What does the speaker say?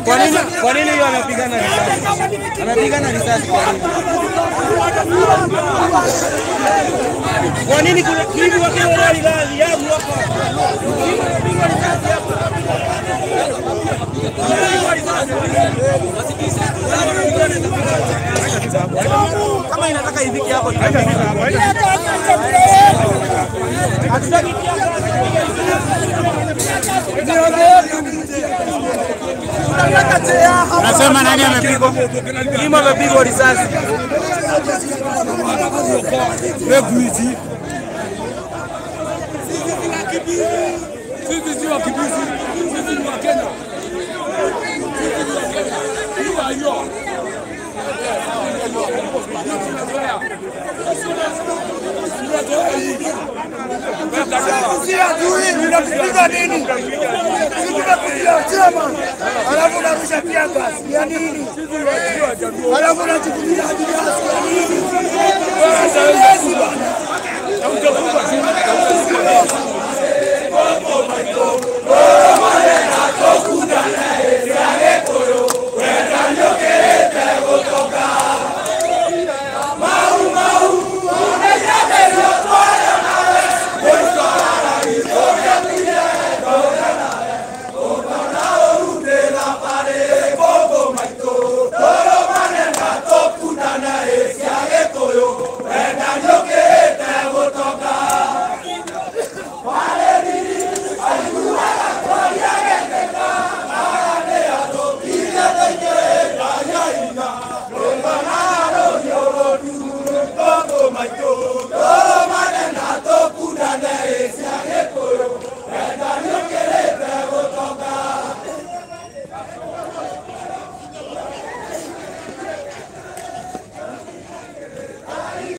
Kwa nini yeye anapigana risasi? Anapigana risasi kwa nini? Kwa nini kuna hivi wakiwa wali yangu hapa? Anapigwa risasi hapa. Kama inataka ifike hapo hatutaki. Unasema nani amepigwa? Kima amepigwa risasi. Sisi si wakimbizi, sisi ni Wakenya. Sisi ni Wakenya. You are yours. Sisi adui unatupiga nini? Sisi tunakuja chama. Alafu unarusha tear gas ya nini? Alafu unachukulia gas ya nini? Siwezi bwana.